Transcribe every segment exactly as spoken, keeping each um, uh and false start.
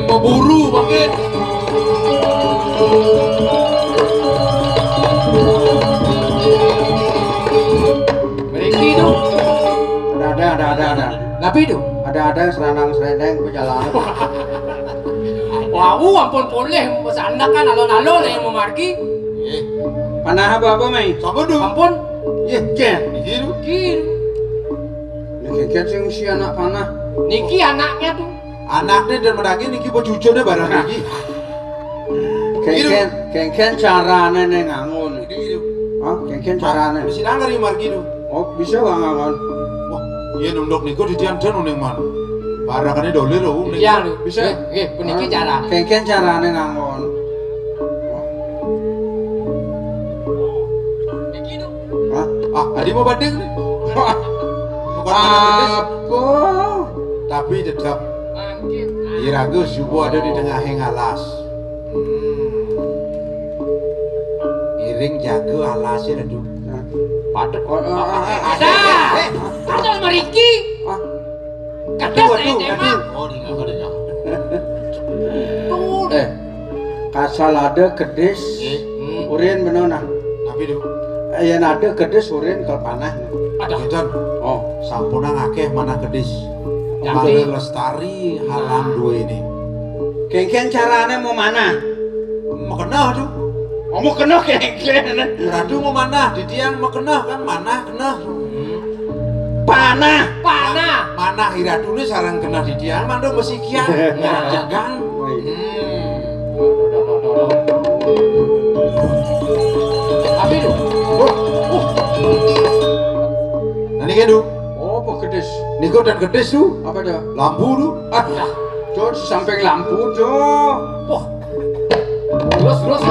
Mau buru, bangkit. Mriki, Duh. Ada, ada, ada, ada, ada. Napi, Duh? Ada, ada, seranang serendeng, perjalanan. Wau, ampun polih, sandak kan alon-alon yang memargi. Eh. Panah apa, apa, Mai? Sapa, Duh? Ampun. Iya, Jen. Iya, Duh. Iya, Duh. Ini Jen sing si anak panah. Niki anaknya, Duh. Anaknya dan menagi niki becucune barang niki. Kengken, kengken carane ne ngangon. Iki, iki. Hah? Kengken carane. Wis nang ngeri margi, Duh. Oh, bisa gak ngangon? Wah, iya nunduk niku titian den uning man. Parakane dolir, oh, uning. Iya, Duh. Bisa. Nggih, nggih, puniki carane. Kengken carane ngangon. Hah? Ah, adi mau banding nih. Bukan mana gedis. Apa? Tapi tetap iraga subuh ada di tengah yang alas. Hmm. Iring jaga alasnya, Ratu. Nah. Padek. Oh, oh, oh, oh. Ada. Eh, eh. Ada mariki. Ah. Kedis. Aduh, aduh, aduh. Oh, di nggak ada. Tuh. Eh, kasal ada kedis. Nggih. Hmm. Urin beno nah. Tapi, Duh. Eh, yen ada kedis urin kal panah. Ada. Ngeten. Oh, sampun akeh manah kedis. Jadi lestari halam dua ini. Kengken carane mau manah. Mau kena, Duh. Oh, mau kena kengken. Ratu mau manah, di tiang mau kena kan manah, kena. Hmm. Panah. Panah. Manah iratu ni sarang kena di tiang, mandu mesikian. Nah, jangan. Hmm. Tapi, Duh. Oh, oh. Nah, ini kan, Duh. Oh, apa gedis? Niku dan gedis, Duh. Apa, Duh? Lampu, Duh. Ah, Duh, samping lampu, Duh. Wah. Terus, terus.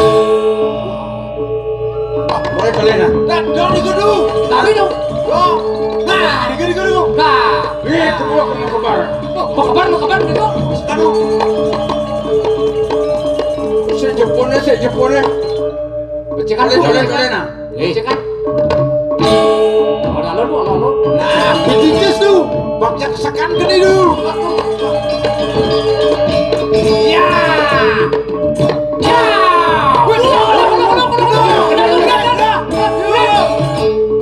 Wah, mulai kalian, ah. Nah, dong, niku, Duh. Tapi, Duh. Dong. Nah, niku, niku, Duh. Nah. Ih, kebal, kebal, kebal. Oh, mau kebal, mau kebal, niku. Aduh. Sik jepone, sik jepone. Becekan, becekan, becekan, nah. Eh. Cek kan? Alon-alon, alon-alon. Nah, betitis tuh. Bangsa kesekan gede tuh. Ya. Ya. Wih,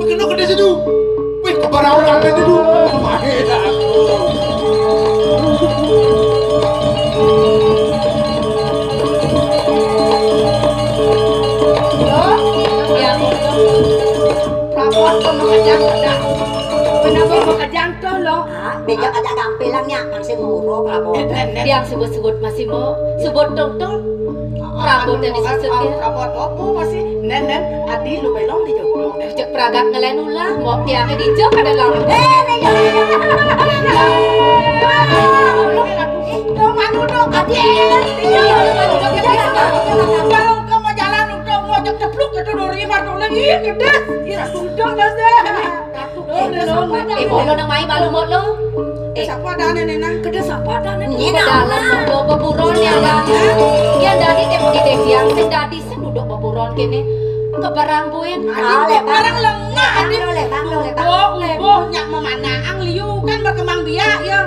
kena gede situ. Wih, kebarang orang itu tuh. Loh, ya, Prabot kok makejang dah. Kenapa makejang tuh, loh? Ah, bejak aja gampelan ya, kan sing nguro, Prabot. Tiang sebut-sebut masih mau, sebut dong, dong. Prabot dan disebut ya. Prabot apa masih? Nen, nen, adi lu belong di jogo. Cek peragak ngelen ulah, mau tiangnya di jok ada lawan. Eh, nen, nen, nen, nen. Lo manu dong, adi. Iya, lo manu dong, adi. Kalau kamu jalan, udah mau ceplok itu duri, madu lagi, gede. Iya, sudah, Mas, deh. Ratu, eh, eh, sapa ada? Eh, bolo nang mai malu, Mbok, lo. Eh, sapa ada, Nena? Keda sapa ada, Nena? Nena. Ke dalam, Mbok, lo, peburon ya, Bang. Yang dari tem-, di Desiang, sing dadi sing duduk peburon kene. Kebarang buin. Ah, lebang. Barang lengah, Bang, adi. Lo, lebang, lo, lebang. Mbok, Mbok, nyak memanang liu kan berkembang biak, ya.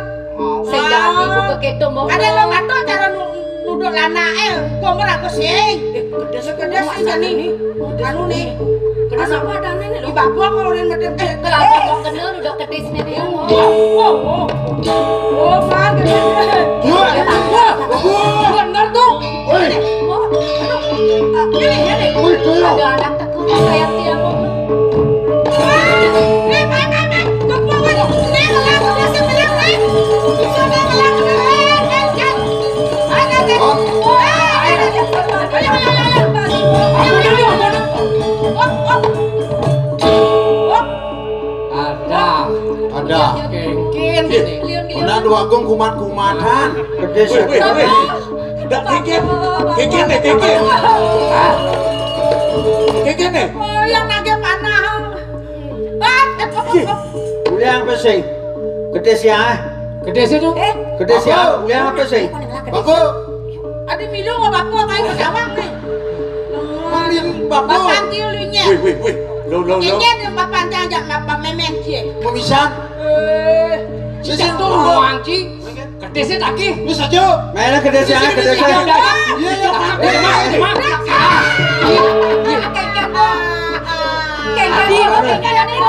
Sing dadi buka keto, Mbok. Ada lo kata cara nu-, nuduk lanake, kok ora kesing. Eh, kedes, kedes sing jani. Anu nih. Kedes apa adane nih, lo? Di bawah kok orang medem. Eh, kalau kok kenal udah kedes nih, nih. Oh, oh, oh. Oh, Pak, kedes. Wah, wah, wah. Bener tuh. Woi. Wah, aduh. Ah, ini, ini. Woi, tolong. Ada anak Wah, ada. Ada. Kengken. Ih, ini. Benar, Dwagung, kumat-kumatan. Gede. Wih, wih, wih. Dak kengken. Kengken deh, kengken. Hah? Kengken deh. Oh, yang nagih panah. Ah, eh, apa, apa? Uli apa sih? Gede sih, ah. Gede sih tuh. Eh, gede sih, ah. Uli apa sih? Bapak. Ada milu apa, apa, kayak berjawang nih. Ambil Bapak. Bapak anti ulinya. Wih, wih, wih. Lo, lo, lo. Ini ada Bapak anti aja, Bapak memen sih. Pemisan. Eh, sisin tuh, lo anti. Desa lagi. Wis aja. Mene gedhe sih, gedhe sih. Iya, iya, Pak. Eh, Mas, Mas. Ah, iya, iya. Kengken, Bu. Kengken, Bu. Kengken, Bu.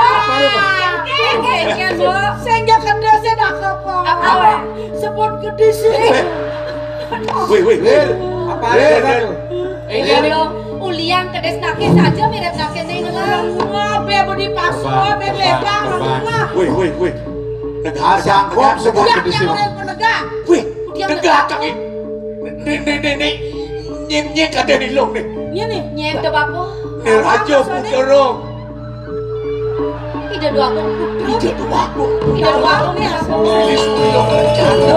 Kengken, Bu. Sing ya gedhe sih dak apa? Apa? Sebut gedhe sih. Wih, wih, wih. Apa ada tuh? Ini lho, ulian kedis nake saja mirip nake ning lho. Ngabe budi pasu, ngabe lebang, ngabe. Wih, wih, wih. Negak, asang negak, kok negak, sebut negak, gedhe sih. Yang orang penegak. Wih, udah negak, negak. Kaki. Nek, nek, nek, nek. Nyem, nyem, kadang ilung nih. Nyem nih. Nyem tuh, Bapak. Nek, apa aja, maksudnya? Pucoro. Ida dua aku. Ida dua aku. Ida dua aku nih, aku. Ini sudah rencana.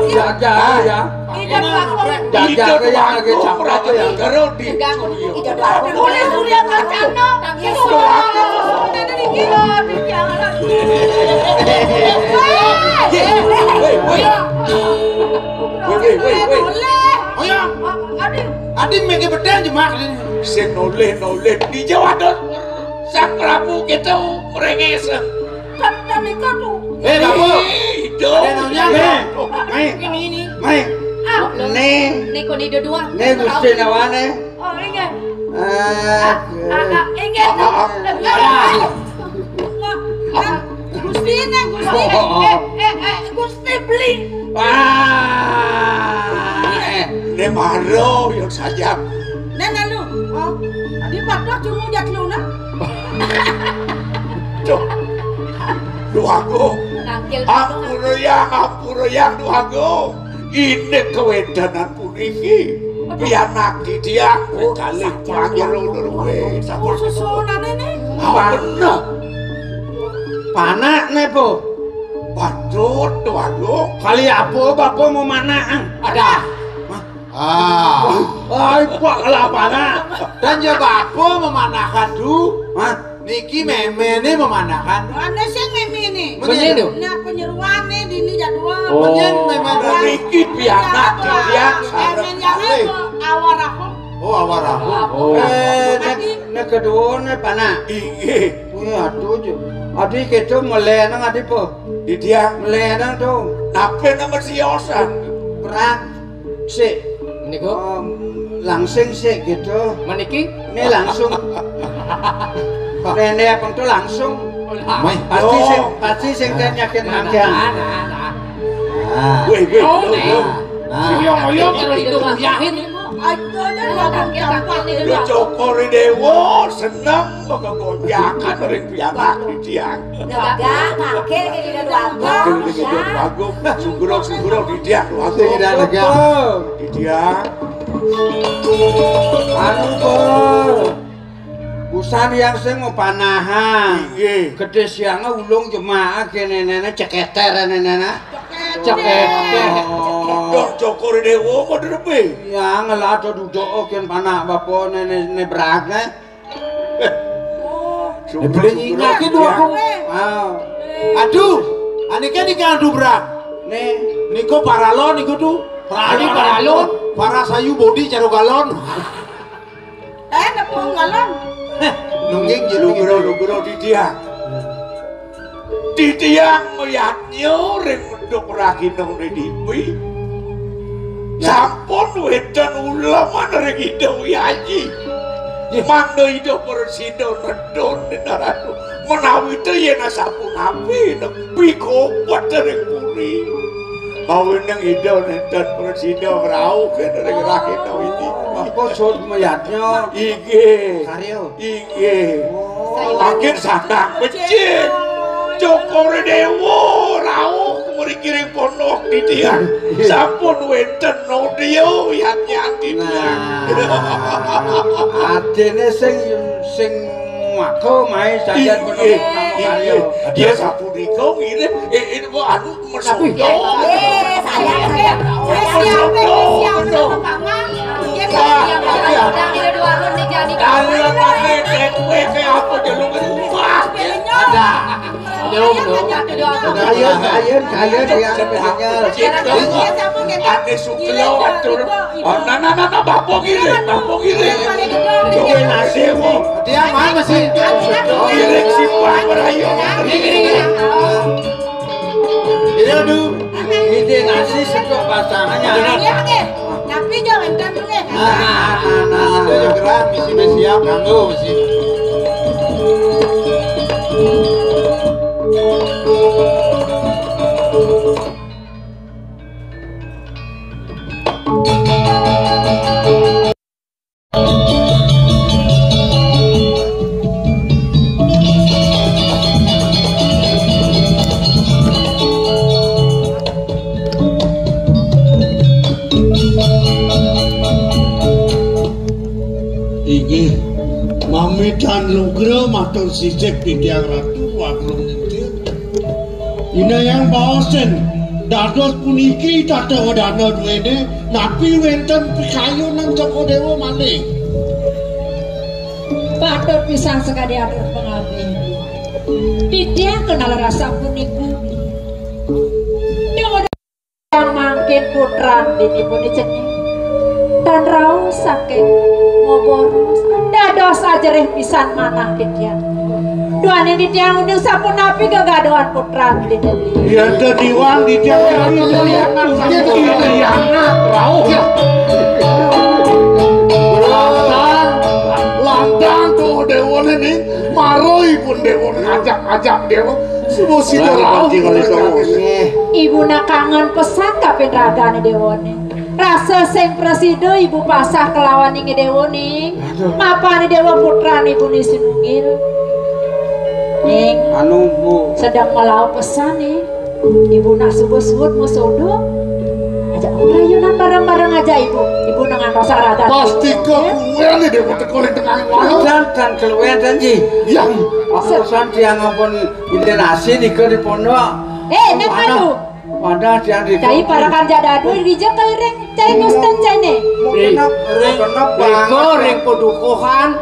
Jaga ya. Ida dua aku. Jaga ya, lagi campur ya. Ida dua aku. Boleh surya rencana. Ida dua aku. Ida dua aku. Woi, woi, woi. Woi, woi, woi, woi. Boleh. Ayo. Aduh. Adi mege bedang jemak ini. Sing noleh, noleh. Di Jawa Timur. Sang Prabu kita merenges. Kan, kan itu tuh. Eh, Bapak. Eh, itu. Ada nanya, Bapak. Mai. Ini, ini. Mai. Ah, lo. Nih. Nih, kok ini dua-dua? Nih, Gusti Nawane. Oh, iya. Ah, ah, ah, ingat. Ah, ah, ah. Gusti ini, Gusti. Oh, oh, oh. Eh, eh, eh, Gusti beli. Wah, eh, ini maro yang saja. Nah, nah, lu. Oh, tadi patok cuma jat lu, nah. Duh. Duh, aku. Nangkil. Ampura yang, ampura yang, duh, aku. Ini kewedanan puniki. Pianak didiang, oh, kali saja. Panggil ulur we. Sampun susunan ini. Apa bener? Panak ne, Bu. Waduh, duh, aku. Kali apa Bapak mau manakan? Ada. Hah? Ah. Ay, Pak, kelapana. Dan ya Bapak memanakan tu. Hah? Niki meme ni memanakan. Mana sih meme ni? Mene tu. Nah, penyeruan ni dini jadwal. Oh. Mene memang. Niki pianak dia. Meme yang apa? Awarahu. Oh, awarahu. Oh. Eh, nek, nek kedua ni panak. Iya. Wih, aduh, Ju. Adi kita melenang adi po. Di dia. Melenang tu. Apa nama si Osan? Perang. Sik. Niku? Em, langsing sik gitu. Meniki? Ini langsung. Rene apa tuh langsung? Mai. Pasti sing, pasti sing kan yakin makan. Nah, nah, nah. Nah. Wih, wih. Oh, nih. Nah. Nah. Uyang-uyang terus itu ngayahin. Ayo, ayo, ayo, ayo. Lu cokor dewa, seneng bakal gonjakan ring pianak di tiang. Gagah, kakek, kayak gitu, bagus. Kakek, kayak gitu, bagus. Sugro, sugro, di tiang, bagus. Sing tidak lega. Di tiang. Anu, Bos. Busan yang sing mau panahan. Inggih. Gede siangnya ulung jemaah kene nene ceketer nene nene. Ceketer. Dok cokor dewa kok derepe. Ya ngelah ada duduk oke panak bapak nene ne berat ne. Oh. Sugro, beli sugro, nyingaki dua ya. Aku. Wow. Aduh, anike niki adu berat. Nih, niko paralon niko tuh. Paralon, paralon. Para sayu bodi caro galon. Eh, nepung galon. Heh, nungging gitu. Lugro, lugro di tiang. Di tiang mayatnya ring menduk ragina ne dipi. Sampun wedan uleman ring Ida Wyaji. Nggih. Mangda Ida Presida nedon denaratu. Menawi te yen sapunapi nepi kopet ring puri. Awining Ida nenten prasida ngrauh kene ring rahina wingi. Mengko sut mayatnya. Inggih. Karya. Inggih. Oh. Mangkin sandang becik. Cokor Dewa rauh mriki ring pondok titiang. Sampun wenten nodia yatnyan titiang. Nah. Adene sing, sing mako mae sajan. Inggih. Inggih. Dia sapunika ngirim, eh, eh, anu, tapi, eh, saya, saya, saya siap, saya siap, Bapak. Iya, Pak. Iya, Pak. Iya, Pak. Kalau pakai tempe, kayak apa, jelungan rumah. Ada. Ayo, ayo, ayo, dia sampai hanya. Ada suklo, atur. Oh, nah, nah, nah, nah, Bapak ngirim, Bapak ngirim. Coba nasi, Bu. Dia mana sih? Ngirim si Pak Merayu. Ini, aduh. Ini Tangane. Iya nggih. Tapi jangan tentu nggih. Nah, nah, nah, nah. Sudah gerak, misi siap, nganggo misi. Inggih, mamitan lugra matur sisip titiang Ratu Agung Inggih. Inayang baosin, dados puniki tata wedana duene, napi wenten pikayunan saka dewa malih? Patut pisan sakadi atur pangabih. Titiang kenal rasa puniku. Dewa yang mangkin putran dini puni cening. Dan rauh saking moboros, dados ajerih pisan manah titiang. Duaning titiang uning sapunapi gegaduhan putran dini. Yen tetiwang titiang, yen tetiwang, yen tetiwang, rauh. Lantang, lantang tuh dewane ning, maro ipun dewane ajak-ajak dewa. Subo sida rauh. Ibu nak kangen pesan kapin ragane dewane. Rasa sing prasida ibu pasah kelawan inge dewane. Aduh. Mapane dewa putrane ibu ni sinunggil. Ning, anu, Bu, sedang melau pesan nih. Ibu nak subuh suut mau sodo. Aja rayunan bareng-bareng aja ibu. Ibu nang ngantos raga. Pasti kuwi nih dewa teko ning tengah walu. Dan, dan keluar dan ji. Iya. Aku pesan tiang ampun ini nasi nika di pondok. Eh, nek anu. Wadah tiang di. Dai parakan jak dadu rija kairing cai ngusten caine. Ring, ring, ring padukuhan.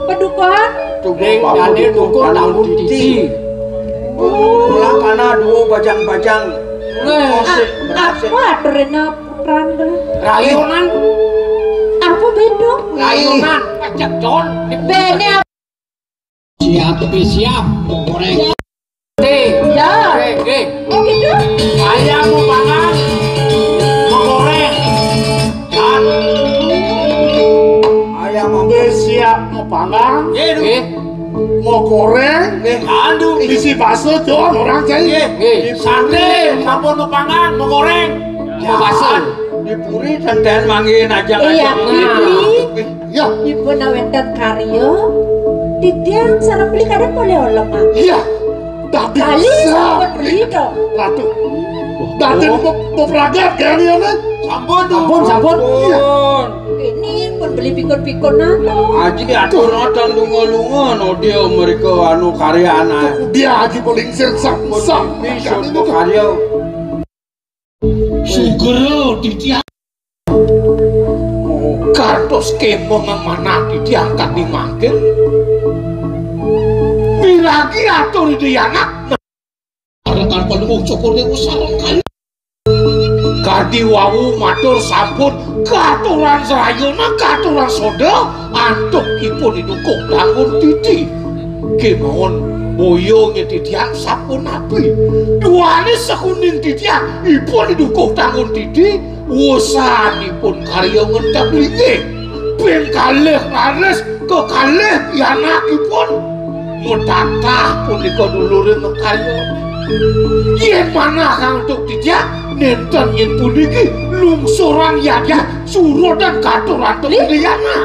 Padukuhan? Ring dane dukuh tambun titi. Pulang kana dua bajang-bajang. Weh. Apa aturina putranda? Rayonan. Apa beda? Rayonan. Ajak John. Bene. Siap, siap. Goreng. Teh. Ya. Oke, oke. Oh gitu? Ayam mau panggang, mau goreng. Kan? Ayam mau siap mau panggang. Nggih, nggih. Mau goreng. Nggih, aduh. Isi bakso doang orang cai. Nggih, nggih. Sate, sampun mau panggang, mau goreng. Mau bakso. Di puri santen mangin aja. Iya, ngajak. Puri. Ya. Ibu nawenten karya. Titiang sareng beli kadang boleh olem, ah. Iya. Tapi kali sampun beli to. Ratu. Dadi mau pragat kan ya, Nek? Sampun, sampun, sampun. Iya. Ini pun beli pikun-pikun nato. Aji atur nonton lunga-lunga no dia mereka anu karya anak. Dia aji paling sensang. Bisa karya. Sugera titiang. Kantos kemeng manah titiang kadi mangkin. Piragi atur ide anak. Arep tanpa luwung cokor dewa sareng kali. Kadi wau matur sampun katuran serayana, katuran soda, antuk ipun idukung tangun titi. Kemawon boyo ngetitian sapunapi. Duane sekuning titian ipun didukung tangun titi, wusanipun karya ngentep linggih. Ping kalih raris kekalih pianakipun. Metatah punika dulure makarya. Yen manah kang antuk titian, nenten yen puniki lungsuran yadya surodan katur antuk Li? Diyana.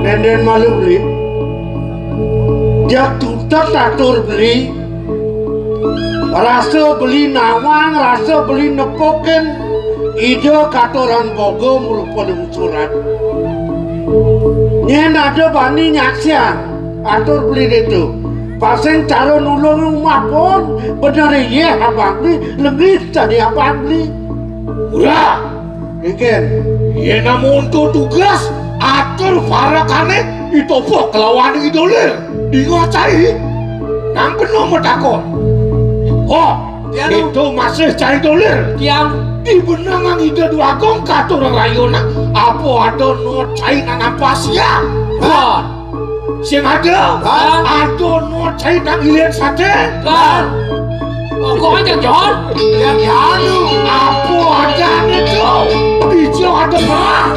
Nenden malu beli. Jak tuntas atur beli. Rasa beli nawang, rasa beli nepukin. Ida katuran bogo merupa lungsuran. Nyen ada bani nyaksian atur beli itu. Pasing cara nulung rumah pun bener iya abang beli, lengis tadi abang beli. Ura! Mungkin. Yen namun tu tugas, atur parakane ditopok kelawan idolir. Dingocai. Nang penuh metakon. Oh, tiang itu masih cai dolir. Tiang. Di benangan ida duagung katur rayona. Apa ada no cai nang ampasia? Hah? Sing ada. Hah? Ada no cai nang ilen sate. Kan. Oh, kok aja, Jon? Ya, ya, lu. Apa adanya, Jon? Ijo ada perah.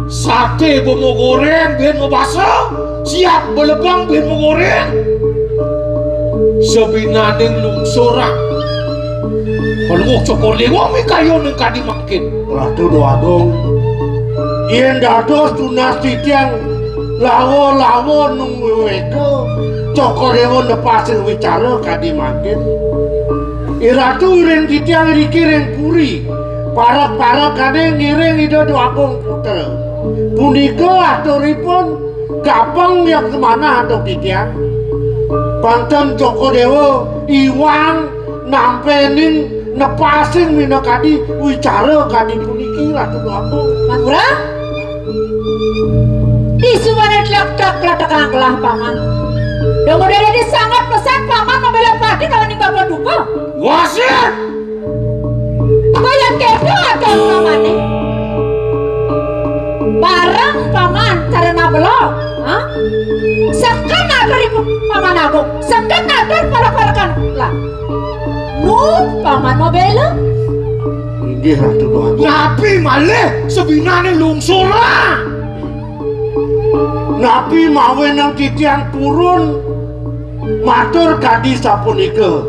Sate bomo goreng, ben mau basah. Siap belebang, ben mau goreng. Sebinaning lungsuran. Kalau cokor dewa, mikayo neng kadi makin. Ratu Doagung, yen dados tunas titiang lawa-lawa nunggu wega, Cokor Dewa nepasin wicara kadi mangkin. Iratu iring titiang riki ring puri, parek-parek kade ngiring Ida Doagung Putra. Punika aturipun gapeng yak manah antuk titiang. Pangten Cokor Dewa iwang nampening nepasing minakadi wicara kadi puniki, Ratu Doagung. Manggura? Di sumana tlek-tlek kletekang kelah paman. Dong udah jadi sangat pesan paman membela pati kawan di bapak dupa. Wasit! Kaya kedo atau pamane? Bareng paman karena belok, ha? Seken atur ibu paman agung, seken atur palak-palakan lah. Nu paman mau bela? Inggih, Ratu Doagung. Napi malih sebinane lungsuran? Napi mawenang titiang purun matur kadi sapunika?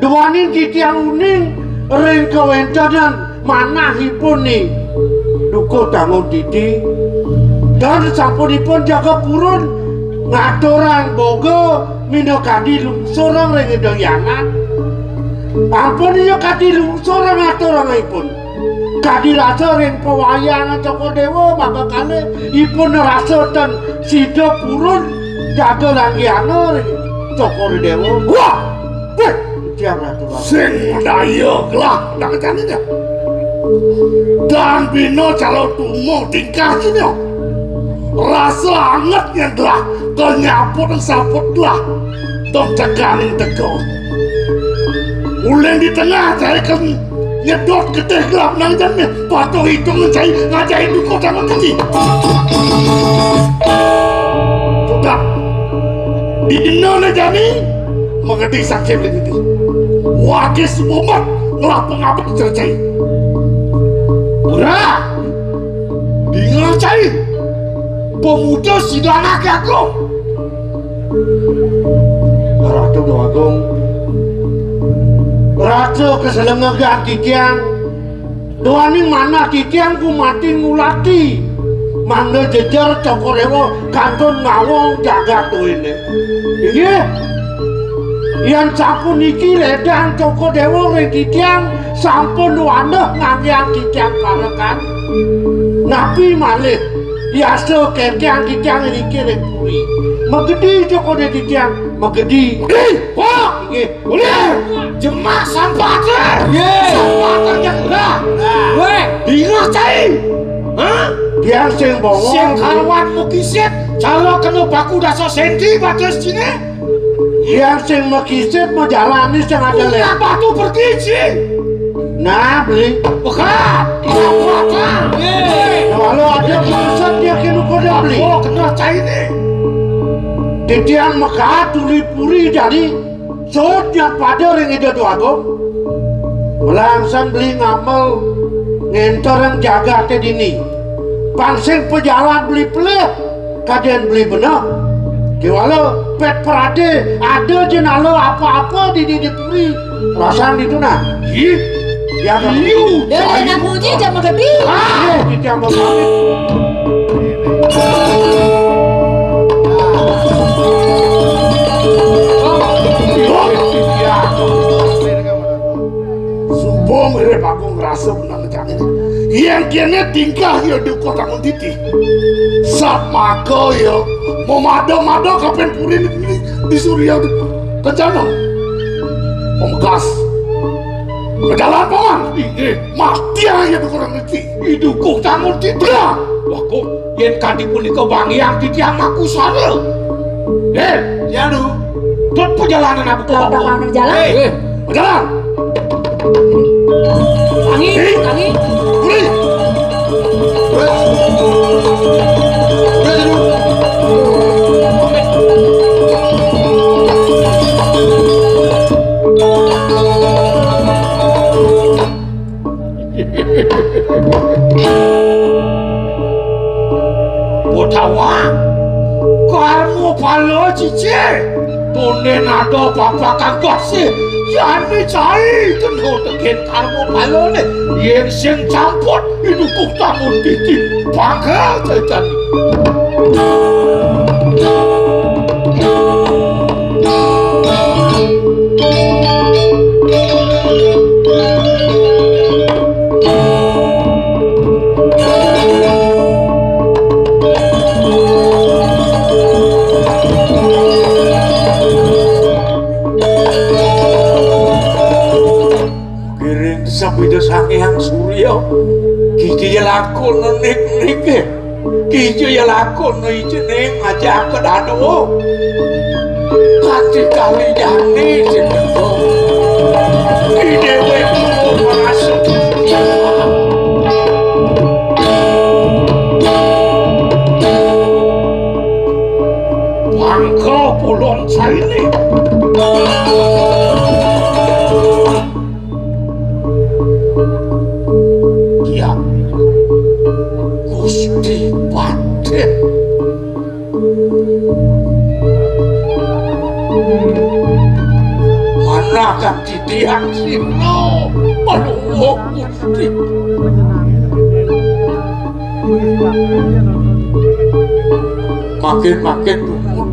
Duaning titiang uning ring kawentenan manahipun ni Dukuh Tangun Titi. Dan sapunipun jaga purun ngaturang boga minakadi lungsurang ring Ida Hyang Anak. Ampun iya kadi lungsurang aturangipun. Kadi rasa ring pawayangan Cokor Dewa mangga kalih ipun rasa ten sida purun jaga langgiana ring Cokor Dewa. Wah! Weh! Tiang Ratu Ratu. Sing daya gelah nang jane. Dan bina calo tumo tingkah kini. Rasa anget yang gelah, kenyaput saput gelah. Tong teganing tego. Uling di tengah cai kan nyedot getih gelap nang jane. Patuh hitung cai ngajai duko tangan kecil. Sudah. Dina ne jani, mengerti sakit lagi tu. Wakil semumat ngelah pengabut cercai. Ura! Dinga cai. Pemuda sida anak aku. Ratu Doagung. Raja keselengegan titiang. Duaning manah titiang gumanti ngulati. Mangda jejer Cokor Dewa kantun ngawong jagat duene. Inggih. Yan sapuniki ledang Cokor Dewa ring titiang sampun waneh nganggeng titiang parekan. Napi malih yasa kengkeng titiang ngriki ring puri. Magedi Cokor Dewa titiang, magedi. Ih, wah! Inggih. Ulih! Jemak sampate! Ye! Sampate nyegah! Weh! Dingeh cai! Hah? Tiang sing bongong. Sing karuan mukisit, cara kena paku dasa senti batis cine. Tiang sing makisit majalani sing ada le. Batu bergizi. Nah, beli. Pekat! Sampate! Ye! Kalau ada maksud dia kena koda beli. Oh, kena cai ni. Titiang mekat tuli puri jadi. Sut nyat pada ring Ida Dwagung. Melangsan beli ngamel ngenterang jagate dini. Pang sing pajalan beli pelih, kaden beli beneh. Kewala pet perade ada jenala apa-apa dini di puri. Rasan ditu nah. Ih, ya kan? Iu, dia nak puji jam gede. Ah, kita mau pamit. Suba mirip aku ngrasa menang jane. Yen kene tingkah ya duka tangan titi. Sat maka ya memada-mada kapen puri ni di Surya Kencana. Pamungkas. Pejalan paman. Inggih. Mati aja tuh kurang rezeki. Idukuh tangun titiang. Wah, kok yen kanti punika bangiang titiang makusara. Eh, ya lu. Dot perjalanan aku ke Lawan Bogor. Tangan jalan. Eh, berjalan. Tangi, eh, tangi. Uli. Eh. Eh, lu. Tawang, karma pala cici. Tondén ada papak kang kasih. Jani cai kena tekén karma palané. Yén sing campur, inukuh tangun titi. Pangkal cai jani. Kiring sabida Sang Hyang Surya, kija ya lakon nik-nik, kija ya lakon ijening aja kedado. Kanti kali jani sing beto. Di déwék marasa. Bangka pulon saini. Ya, Gusti Patih. Mana kang titiang sira? Palungguh Gusti. Makin-makin dumun.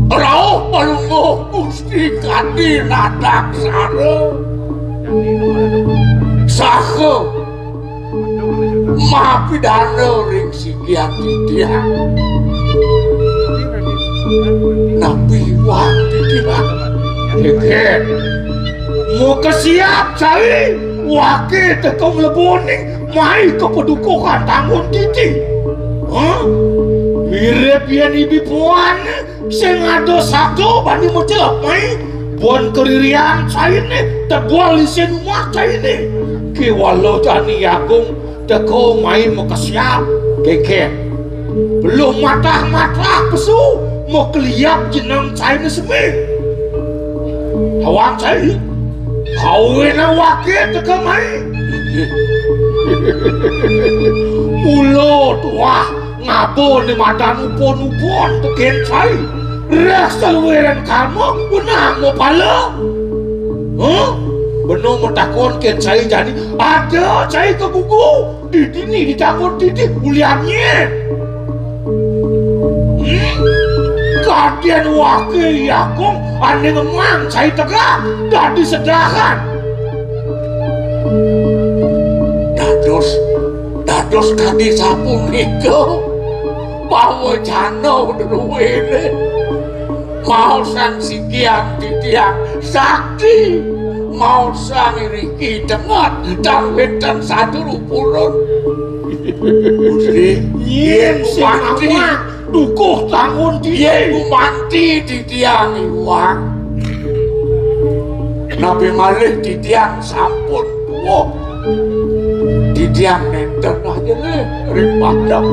Rauh palungguh Gusti kanti nadaksara. Saha mapidana ring sikian titiang. Napi iwang titiang? Kénkén. Makesiab cai, waké teka ngleboning mai ka padukuhan tangun titi. Hah? Mirib yén ibi puan sing ada saga bani macelep mai, bon karirian cainé tebel isin umah cainé. Kéwala jani agung teka mai makesiab, kénkén. Beluh matah-matah pesu makeliab jeneng cainé semi. Tawang cai, kawina waké teka mai. Mula tuah ngaba né madan upun-upun tekén cai. Reh saluiran karma wenang mapala. Huh? Bena matakon kén cai jani. Ada cai ka gugu. Di dini di tangun titi ulian nyén. Hmm? Kadén waké I Agung ané ngemang cai tegak dadi sedahan. Dados, dados kadi sapunika pawecana druéné. Maosang sikian titiang sakti, maosang iriki tenget, tan wénten saduru purun. Gusti, yén sing mati, dukuh tangun titi. Yén gumanti titiang iwang. Napi malih titiang sampun tuwuh. Titiang nénten aja lé ring padang.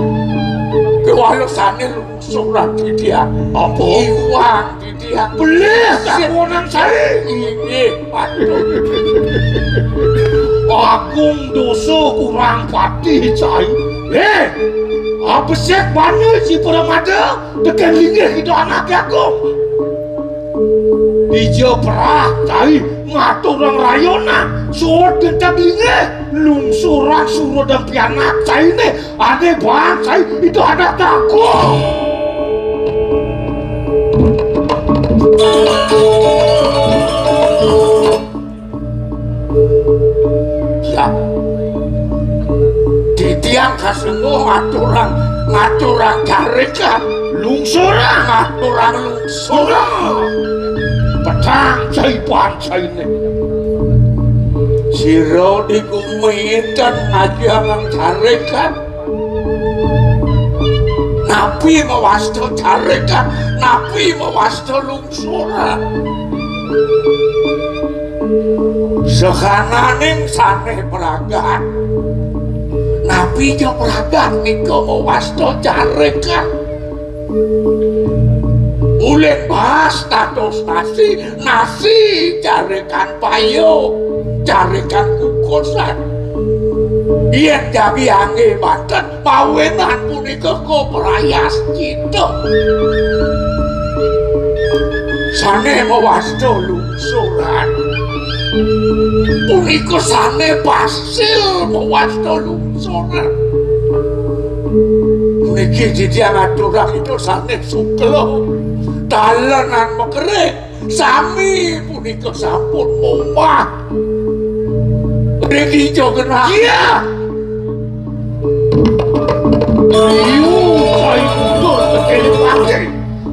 Kéwala sané lungsuran titiang. Apa? Iwang titiang. Pelih takonan saé. Inggih, patut. Agung dosa kurang pati cai. Héh, abesik bana si pramada tekén linggih kita anak agung. Dija perah cai ngaturang rayonan, suud genteg linggih, lungsurang surud dan pianak cainé, ané bang cai itu anak takut. Ya. Titiang kasengguh ngaturang, ngaturang carekan. Lungsurang. Ngaturang lungsur. Petang cai pancainé. Sira di gumi ten ngajiang carekan. Napi mawasta carekan? Napi mawasta lungsur? Surat. Sahananing sané pragat. Napi ja pragat nika mawasta carekan? Ulin baas dados nasi, nasi carekan payu, carekan kukusan. Yén jagi anggé manten, mawinan punika kaprayascita. Sané mawasta lungsuran. Punika sané pasil mawasta lungsuran. Puniki titiang aturang Ida sané sukla. Talenan makerik. Sami punika sampun momah. Ring dija genah. Iya. Ayu, sai mundur tekene pake.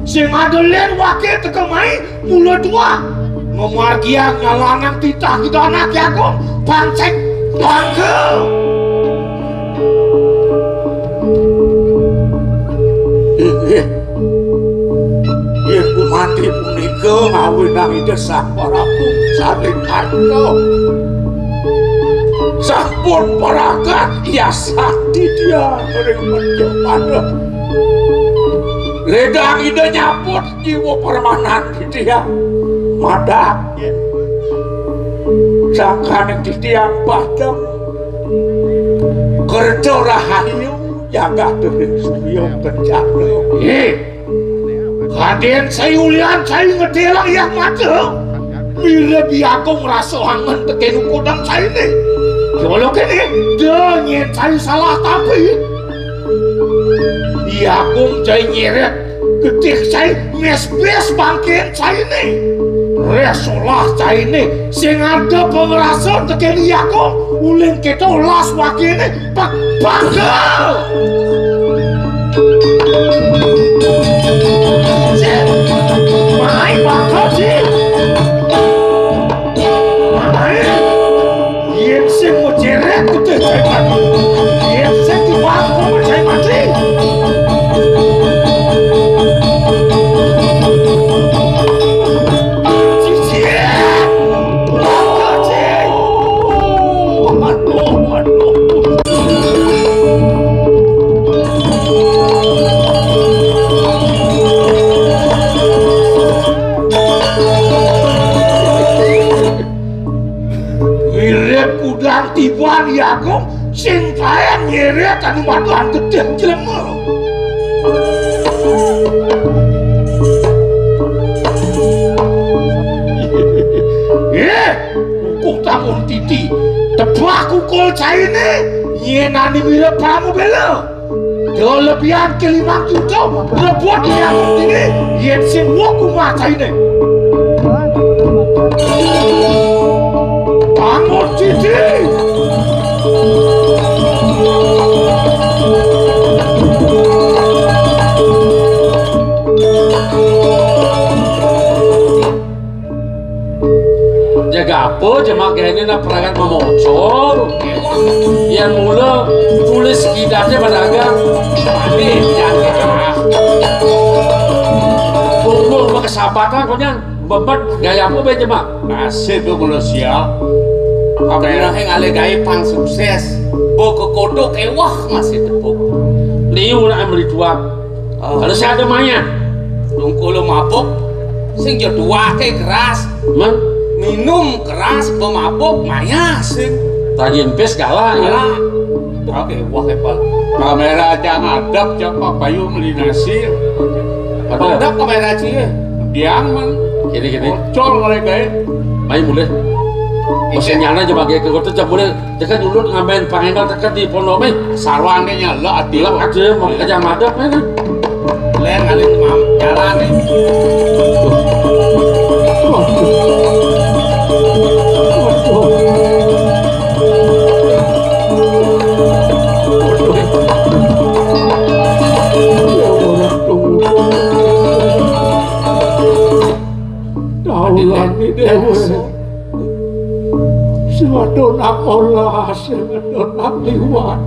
Sing ada len wake teka mai mula dua. Memargiang ngalanang titah kita anak jagung. Pancek bangga. Inggih. Yén gumanti punika ngawinang Ida Sang Prabu sané karya. Sampun pragat yasakti dia ring Mercapada. Ledang Ida nyaput jiwa permanan dia. Madak. Sangkaning titiang padem. Kerta rahayu jagat ring Surya Kencana. Ih, kadén sai ulian sai ngedelang yang mata. Mira biagung rasa angen tekén ukodang saine. Jolo kene, da nyén sai salah tapi. Biagung sai nyeret, gedé sai mesbes bangkén saine. Reh solah saine, sing ada pangrasa tekén biagung, uling keto las wakene, Pak, bakal. Cik, mai bakal, Cik. Mai. Yén sing mau ceret, kita cai mati. Yén sing dibakar, cai mati. Cik, cik. Waduh, waduh. Wirid kudang tiban Yagung sing paen nyirit anu maduan gedeg jelema. Eh, kukuh tamun titi, tebak kukul caine, nyenani wira pramubela. Kelebihan ke limang juta, rebut yang ini, yen sing wong kumacaine. Bangun, Cici! Jaga apa jemak gaya ini nak perangan memocor? Yang mula tulis kidatnya pada agak mati yang kita. Bumbu berkesabaran kau nyan bebet gaya apa be jemak? Nasib tu mula sia. Apa yang ngalih gaya pang sukses? Bo kekodok ewah masih tepuk. Liu nak meritua. Oh. Kalau saya ada maya. Tungkul mabuk, sing ja tuake keras. Mah? Minum keras, pemabuk, maya sing. Tagi empis galak ya. Galak. Oke, wah, hebat. Kamera aja ngadep, cak Pak Bayu meli nasi. Ada. Ada kamera cie. Diang man. Gini, gini. Bocor mereka ya. Mai mulai. Mesin nyana aja pakai ke kota, cak mulai. Dia kan dulu ngambil pangenal dekat di pondok, eh. Sarwangnya nyala, ati. Lek aja mau kerja madep, eh. Len, aling mam-, jalan, eh. Tahu lagi, Dewa. Sing ada nak olah, sing ada nak liwat.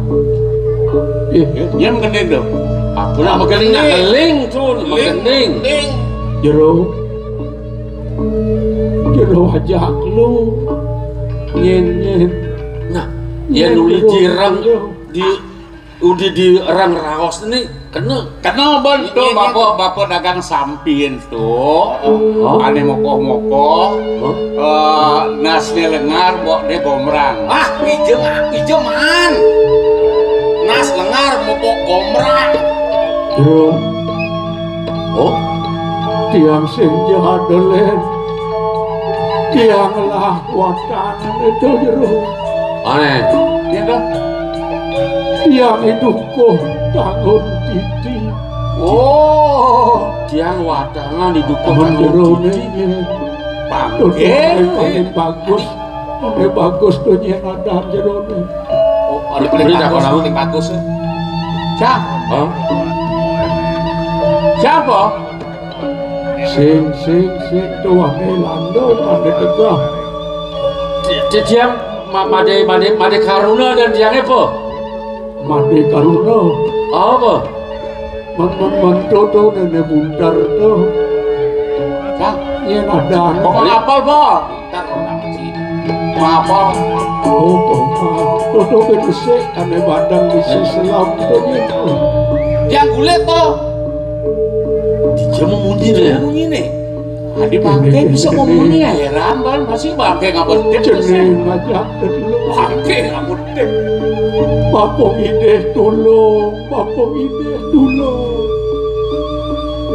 Ih, nyem kene to. Apa nak megeling, nak keling tu, megeling. Jero. Jero ajak lu. Nyen, nyen. Nah, ya nuli jireng di Udi di rang raos ni kena. Kena ben tu. Iya, iya, bapa, bapa dagang sampin tu. Oh. Ane mokoh-mokoh. Oh. Eh, nasne lengar, bokne gombrang. Ah, ijem, ijeman. Nas lengar, bok gombrang. Bro. Oh, tiang sing jahat, Dolen. Tiang lah watang itu, Jero. Aneh. Iya, dah. Tiang idup kok tangun titi. Oh, tiang watangan idup kok tangun titi. Bangke. Paling bagus. Paling bagus tu nyen ada jerone. Oh, ada paling bagus, paling bagus. Siapa? Hah? Siapa? Sing, sing, sing, tuane lando, ane tegah. Ti-, ti-, tiang ma-, made, made, made karuna dan tiang apa? Made karuna. Apa? Men, men, men, to, to, nene buntar to. Kang, yen ada anu. Kok ngapal, Bol? Ntar orang sih. Ngapal. Oh, kok. To, to, ke besik, kane badan bisi selam to, gitu. Yang kulit to. Dia mau munyi nih. Munyi nih. Adi bangke bisa ngomongnya, heran, Bang. Masih bangke ngabedit. Jeneng aja dulu. Bangke ngabedit. Bapa ngidih tulung, bapa ngidih tulung.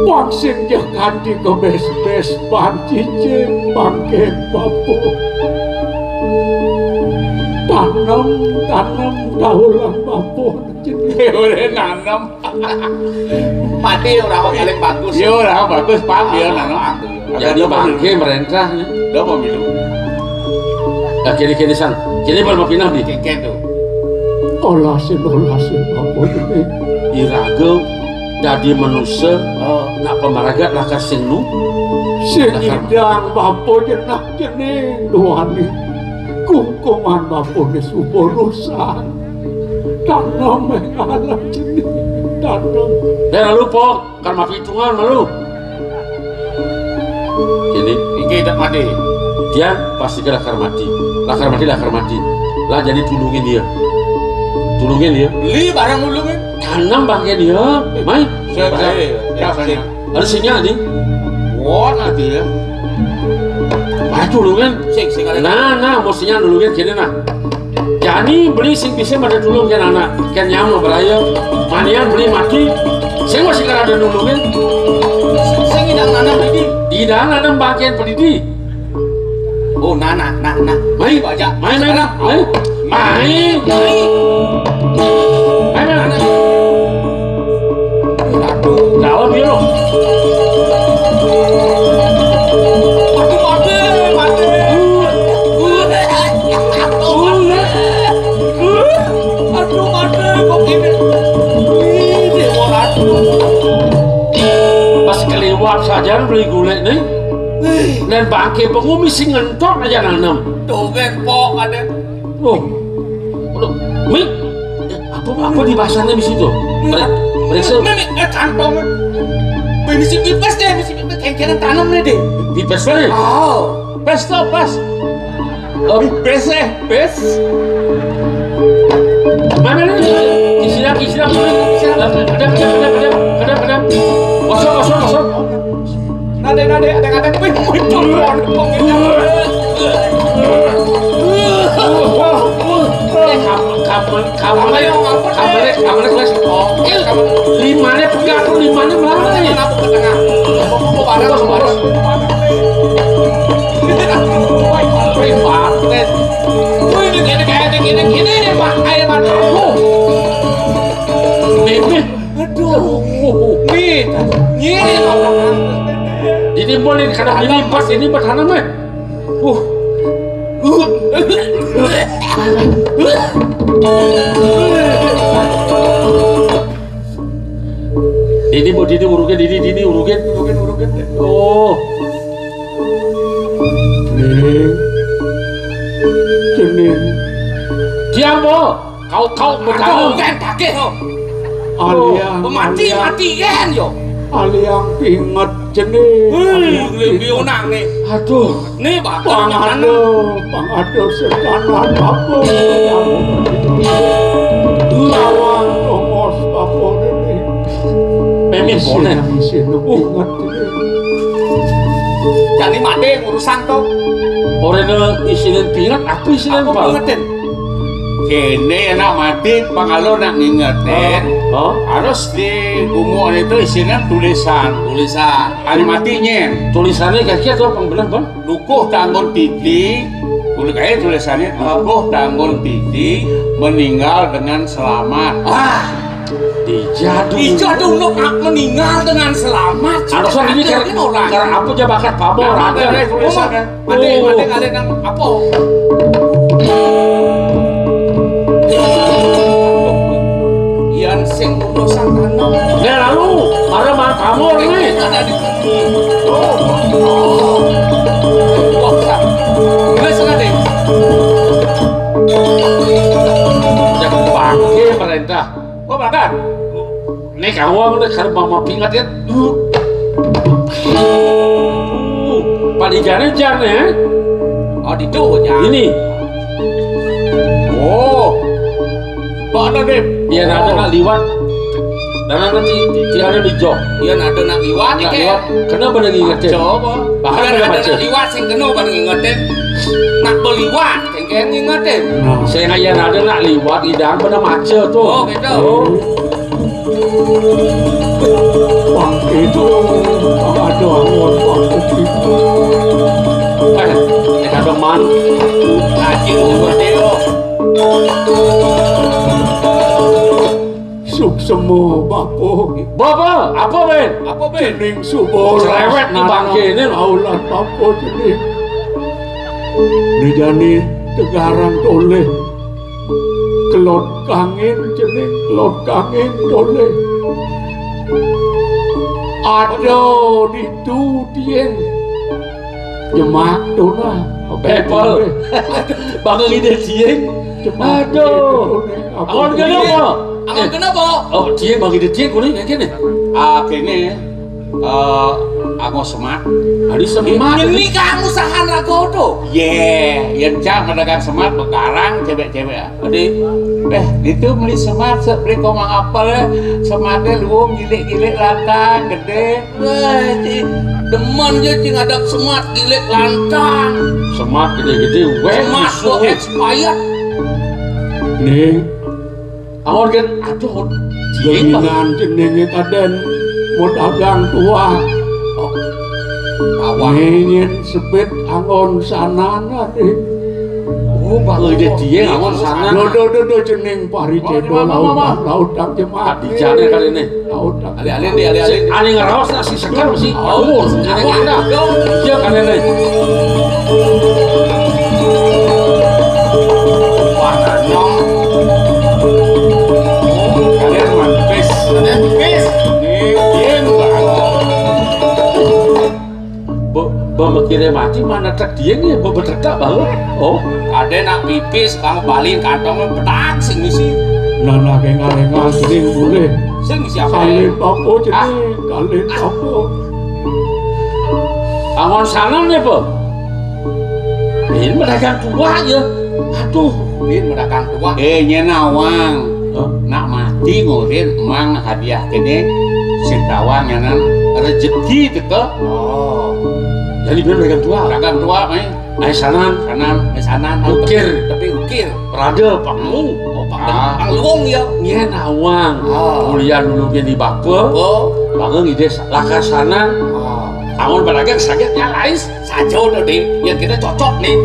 Bang sing ja kanti kebes-bes, bang cicing, bangke bapa. Tanem, tanem, daulang bapa. Jeneng. Udah nanem. Padi ora kok paling bagus. Iya, ora bagus, Pak, ya, nah, nah. Jadi bangke merentah, ya. Udah pemilu. Nah, kene-kene san. Kene bal mapinah di. Kene tuh. Olasin, olasin, apa ini? Iraga dadi manusa, oh, nak pamaragat lakar sing nu. Sing lakar idang, bapa jenah jening duani. Kungkungan bapa ne suba rusak. Tanem, eh, alah jening. Tanem. Dah lupa. Kan mapitungan malu. Kene. Inggih, dak mati. Dia pasti ke lakar mati. Lakar mati, lakar mati. Lah jadi tulungin dia. Tulungin dia. Beli barang tulungin. Tanem bangke dia. Mai. Saya, saya, saya, saya. Ada sinyal ni. Wah, nanti ya. Mai tulungin. Sing, sing ada. Nah, nah, mau sinyal tulungin kene nah. Jani beli sing bisa mada tulung kén anak, kén nyama beraya, manian beli mati, sing masih kada ada nulungin. Sing idang nanam didi. Idang nanam bagian pedidi. Oh, nana, nana. Mai, baja. Mai, mai, mai. Mai. Mai. Mai, mai. Aduh. Dalam ya lo. Aduh, mati, mati. Aduh, mati, kok ini? Ini, aduh. Pas keliwat saja beli gulai nih. Dan bangke pengumi sing ngentot aja nanem. Tuh, kan, pok ada. Oh. Aduh, Mi. Apa, apa di bahasanya di situ? Periksa. Mi, mi, eh, kantong. Ini si pipes deh, ini si pipes. Kengkengan tanam nih deh. Pipes nih. Oh. Pes tuh, pes. Oh, pes eh, pes. Mana nih? Kisiram, kisiram, kisiram. Ada, ada, ada, ada, ada, ada. Kosong, kosong, kosong. Nade, nade, ada, ada. Wih, wih, wih, wih. Eh, kamu, kamu, kamu, kamu, kamu, kamu, kamu, limane pegat, limane melawan. Kenapa ke tengah? Apa, apa, apa, apa, apa. Wih, wih, wih. Wih, ini, ini, ini, ini, ini, Pak, air mata. Mimih. Aduh. Nih, nih, ditimpulin karena ini pas ini pas tanam eh. Uh. Ini mau dini urukin, ini dini urukin, urukin, urukin. Oh. Ning. Cening. Diam, Bo. Kau, kau bertahan. Aduh, kan kaki, oh. Aliang, oh, mati, aliang. Mati, kan, yo. Aliang pinget cening. Hei, lebih unang nih. Aduh. Nih, Pak. Pang ada, pang ada sekanan apa? Lawan, oh, Isin, isin, uh, inget. Jani mati urusan to. Ora ada isine pinget, apa isine, Pak? Apa pingetin? Kene nak mati, pangalo nak ngingetin. Hah? Harus di gumuk itu isine tulisan. Tulisan. Ari mati nyen. Tulisane kaki atau pang bener, Bang? Dukuh Tanggun Titi, tulis aja tulisannya, Dukuh Tanggun Titi meninggal dengan selamat. Ah, dijadu. Dijadu nuk meninggal dengan selamat. Harusnya ini karena orang. Karena apa aja bakat pabor. Nah, ada tulisannya. Mati, mati kalian apa? Yan sing urusan tanah. Ya lalu, ada Bang Kamul nih. Ada di Wah, Sam. Ini sengaja. Jangan bangke perintah. Gua makan. Nek awang nek karep mama pingat ya. Paling jane jane. Oh, ditu, Jang. Ini. Oh. Kok ada, Dep? Iya, ada nak liwat. Dan nanti tiada di jok. Iya, ada nak liwat, nak liwat. Kenapa lagi ngerti? Coba. Bahkan ada nak liwat, sing kena pada ngingetin. Nak beliwat, sing kena ngingetin. Nah. Saya ngajar ada nak liwat, idang pernah maca tuh. Oh, gitu. Oh. Bang itu, Bang ada awon, Bang itu. Eh, eh, ada man. Lagi umur dia. Suksema, Bapa. Bapa, apa, Ben? Apa, Ben? Jening suba. Cerewet ni bangke ni. Aulan Bapa jening. Ni jani tegarang toleh. Kelot kangin jening, kelot kangin toleh. Ada ditu tiang. Jemak tu nah. Oke, Pol. Bang ide tiang. Aduh. Awan kenapa? Awan kenapa? Oh, tiang bang ide tiang kuning kayak gini. Ah, kene. Eh, aku semat. Adi semat. Ini kamu sahan raga tu. Ye, yen cak pedagang semat begarang cewek-cewek. Adi, eh, itu beli semat, se-, beli komang apel, sematnya luwung gilik-gilik lantang, gede. Wah, ci, demen je cing ada semat gilik lantang. Semat gede-gede, weh, semat tu expired. Ning, Awan kan, aduh, dingin banget. Geningan jenenge kaden mau dagang tuah. Oh. Awak. Ngenyen sebet angon sanan ade. Oh, Pak, ide dia angon sanan. Do, do, do, do, jeneng pari cedo laut, laut tak jemak. Dijane kali ini. Laut tak. Ale-ale ndi, ale-ale ndi. Ane ngeraos nak si sekar si. Oh, jeneng ada. Iya kan ini. Kalian mantis. Kalian mantis. Ini, ini, Pak. Be-, be-, mikire mati mana trek dia ni, be-, betrek tak baru. Oh. Ada nak pipis, kamu balik kantong, petak, sing misi. Nah, nah, kengal-kengal, sing boleh. Sing misi apa? Kalin apa je ni? Kalin apa? Angon sana ni, Pak. Ini pedagang tua ya. Aduh, ini pedagang tua. Eh, nyena wang. Hah? Nak mati ngurin mang hadiah kene sing tawang nyanan rezeki teka. Oh. Jadi bener pedagang tua. Pedagang tua, mai. Ai sanan. Sanan, ai sanan. Ukir. Tapi ukir. Perada, pangluwung. Oh, pang-, ah, pangluwung ya. Nyena wang. Oh. Mulia dulu gini bapa. Oh. Bangun ide sa-, lakar sanan. Oh. Bangun pedagang sakit ya lais. Saja udah deh, ya kita cocok nih.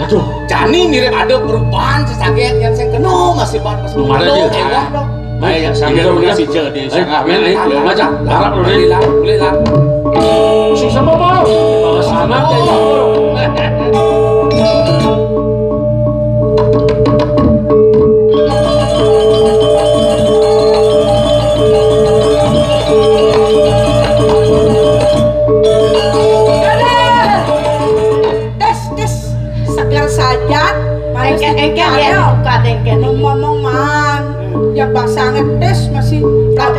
Aduh. Jani mirip ada perubahan sesaget yang saya kena masih ban masih belum ada dia. Elah dong. Ayo, sambil udah si je di sana. Ayo, ayo, ayo, macam. Harap lu nih. Boleh lah, boleh lah. Susah apa, Bang? Bawa sana aja. Tes, tes, segar saja. Engke, engke, ya, buka engke. Ngomong man, ya pasangan tes masih. Tapi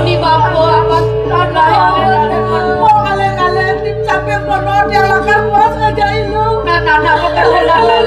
Ini Bapa apa? Wong kalih-kalih sampai kono dia lakar puas ngajak ilu. Nah, nah, nah, kok kalih-kalih.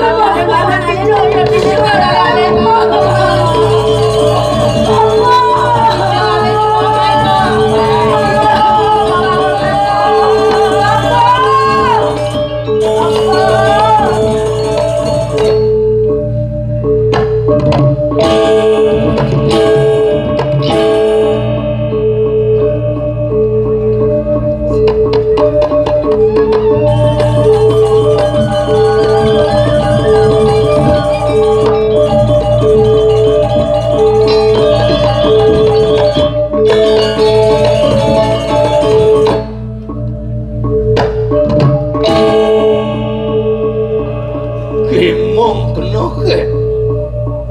Gemong kena ke.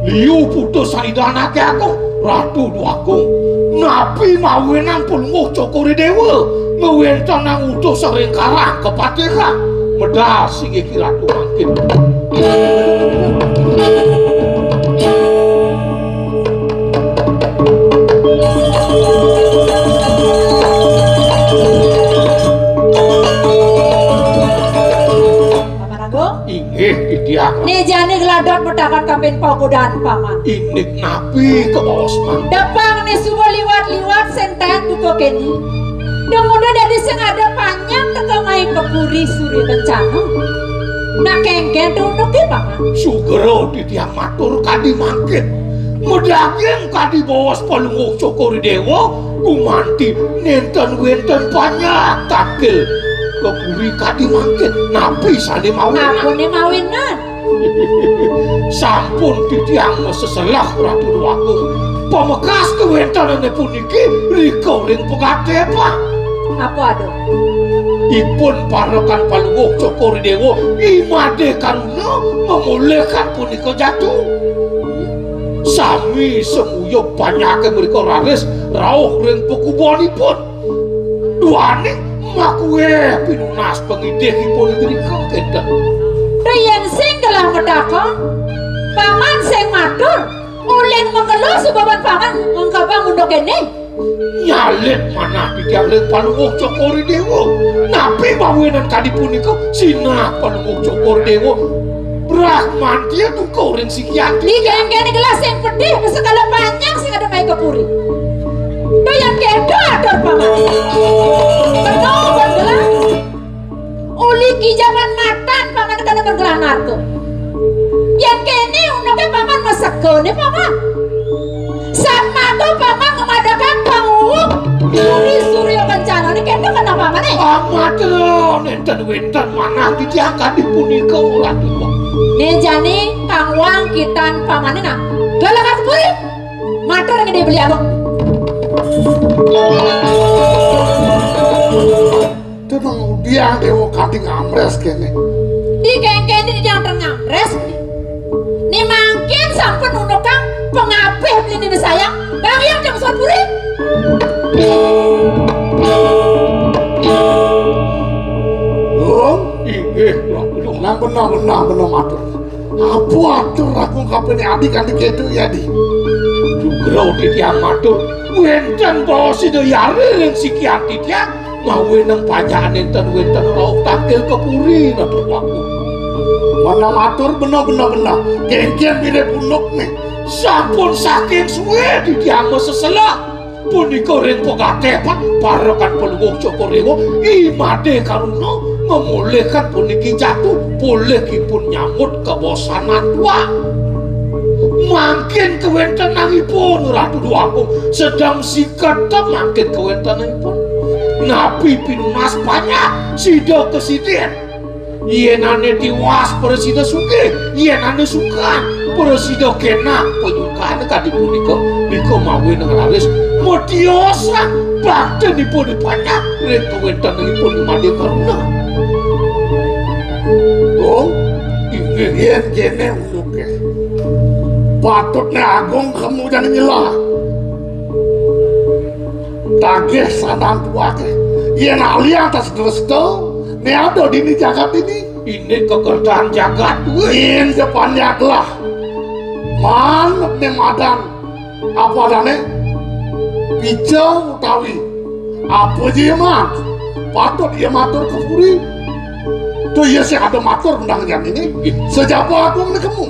Liu putus saidanake aku, Ratu Dwagung. Napi mawinan Palungguh Cokor I Dewa ngwentenang utus ring karang kepatihan. Medal sigi Ki Ratu mangkin. Paman Agung? Inggih, titiang. Né jani gladot matakon kapin pagodan, Paman. Indik napi kabaos, Mang? Dapang né suba liwat-liwat sentayan buka kéné. Dumuda dadi sing ada panjang teka main ka puri Surya Kencana. Nak kéngkén to unduké, Paman? Sugra titiang matur kadi mangkin. Madaging kadi baos Palungguh Cokor I Dewa, gumanti nénten wénten panjak tangkil ka puri kadi mangkin. Napi sané mawinan? Apané mawinan? Sampun titiang maseselah, Ratu Déwagung. Pamekas kawéntenané puniki rika ring pagaté, Pak. Apa ada? Ipun parekan Palungguh Cokor I Dewa, I Madé Karuna, mamolihang punika jatu. Sami senguyub panjaké mrika raris rauh ring pakubonipun. Duaning makuéh pinunas pangidihipun irika kénten. Yén sing gelah matakon, Paman sing matur, ulin mengkelo subaban Paman ngengkebang unduk kéné. Nyalit manah titiang ring Palungguh Cokor I Déwa. Napi mawinan kadi punika? Sinah Palungguh Cokor I Déwa. Brahmantia duka ring sikian. Di kéngkén gelah sing pedih, sekala panjang sing ada mai ka puri. Doyan kéto atur Paman. Bener, bener. Uli kijaman matan Paman kana menggelah narka. Yén kéné unduké Paman maseka né Paman. Satmaka Paman ngamadakang panguwung Puri Surya Kencana né kéto kana Pamané. Amat nénten wénten manah titiang kadi punika, Ratu. Né jani kang wang kitan Pamané nah. Galakan puri. Matur gedé beli agung. Tenang, dia dewa kanti ngamres kéné. Di kéngkén di dia ngamres. Né mangkin sampun undukan pangapih beli né sayang. Bang yang jam sore puri. Dong, inggih, Ratu. Nang benah, benah, benah matur. Apa atur aku kapan adik-adik itu ya, Di? Sugra titiang matur, wénten baos Ida Hyang ring sikian titiang, mawinan panjakan nénten wénten rauh tangkil ka puri, Ratu Déwagung. Mana matur benah, benah, benah. Kéngkén bilih punduk né. Sampun saking sué titiang maseselah. Punika ring pagaté, Pak, parekan Palungguh Cokor I Déwa, I Madé Karuna, Memulihkan puniki jatuh, polihipun nyambut kabosanan tuak. Mangkin kawéntenanipun Ratu Déwa Agung sedeng siketa mangkin kawéntenanipun. Napi pinunas panjak sida kasidin? Yén ané tiwas prasida sugih, yén ané sukan prasida kénak. Panyukan kadi punika, nika mawinan raris matiosan baktinipun di panjak ring kawéntenanipun Madé Karuna. Agung, inggih. Yén kéné unduké, patutné Agung kemu jani nyelah. Tagih sanan tuaké. Yén aliang tas dresta, né ada dini jagat ini. Ini kekertaan jagat, wéh. Yén sepanjak lah. Man né madan apa adané? Pica utawi apa ja, Man? Patut ia matur ka puri. Tuh ia sing ada matur undang jam ini. Sejaba Agung né kemu.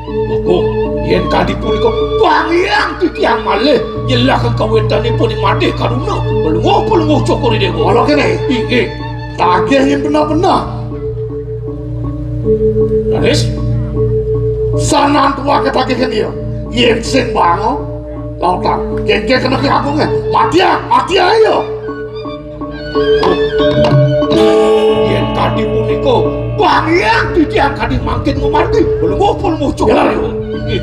Agung, yén kadi punika, panggiang titiang malih nyelah kawéntenanipun Madé Karuna. Palungguh, palungguh Cokor I Déwa. Mula kéné. Inggih. Tagih yén bener-bener. Raris, sanan tuaké tagihang ia. Yén sing bangun, lautang. Kénkén kena ka Agungé. Matiang, matiang ia. Yén kadi punika, panggiang titiang kadi mangkin mamargi. Palungguh, palungguh Cokor. Inggih.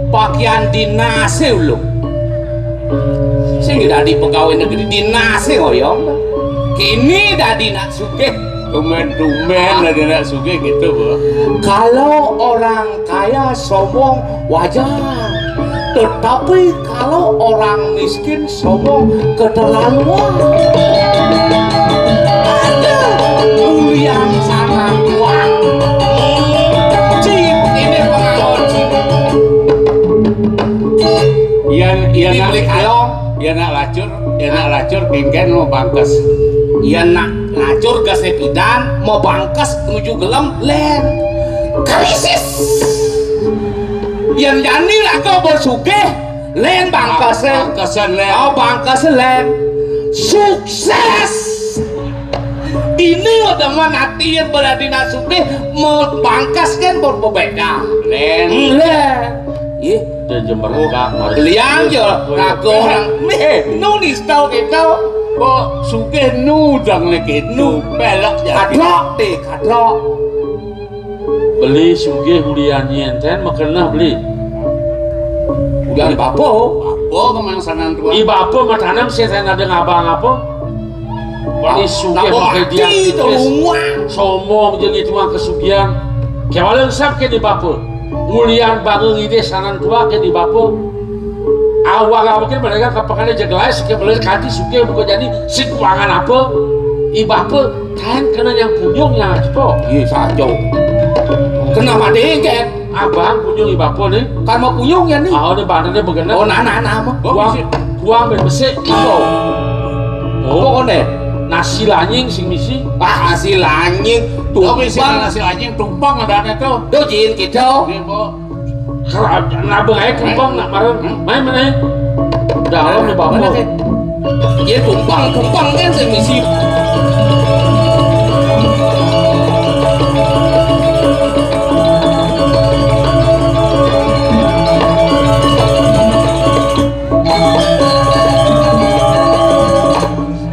Pakaian dinasé ulung. Sing dadi pegawai negeri dinasé hoyong. Kini dadi nak sugih. Tumben-tumben dadi nak sugih gitu, Bu. Kalau orang kaya sombong wajar. Tetapi kalau orang miskin sombong keterlaluan. Aduh, ulian sangat kuat. Cip, ini pengawan, Cip. Yén, yén nak, yén nak lacur, yén nak lacur, kénkén mabangkes. Yén nak lacur gesé pidan, mabangkes nuju gelem, lén. Krisis. Yén jani raga ba sugih, lén bangkesé. Bangkesé lén. Oh, bangkesé lén. Sukses. Ini udah mah nanti yén berarti nak sugih, mau bangkes kan mau berbeda. Lén. Hmm, lén. Ih, dia jember enggak, mari. Belian ya, raga orang. Méh, nu nista kita. Kok sugih nu dang lagi nu pelok ya. Kadrok deh, kadrok. Beli sugih ulian yén ten makeneh beli. Ulian bapa. Bapa kemangsanan tuan. I bapa matanem sih ten ada ngabang apa? Beli sugih pakai dia. Sombong jeung itu mah kesugihan. Kéwala sab ké di bapa. Ulian bangun ide sanan tua ké di bapa. Awak-awak ké mereka kapakannya jegelai sih ké beli kadi sugih bukan jadi si kuangan apa? I bapa. Kan kena yang punyung yang cepo. Iya, saja. Kena mati, kan? Abang punyung i bapa nih. Kan mau punyung ya nih. Ah, ini badannya begena. Oh, nah, nah, nah, mah. Kuang, kuang ben besik. Apa? Oh. Apa koné? Nasi lanying sing misi. Ah, nasi lanying. Tuh, misi nasi lanying tumpang ada tuh. Tuh, jin gitu. Iya, Bu. Nabung aja kumpang nak marun. Main mana ya? Dalam nih bapak. Iya kumpang kumpang kan saya misi.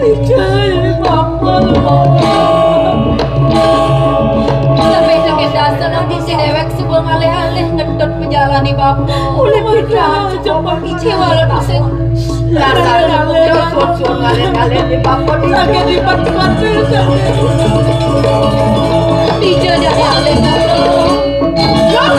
Ijai, Bapa, Bapa. Tapi dengan dasar nanti si dewek suba ngalih-alih ngedot pejalani Bapa. Oleh kita, Bapa. Ijai walau pusing. Dasar anak muda, susun-susun ngalih-ngalih di bapa di. Sakit di bapa di. Dija dia ngalih. Loh,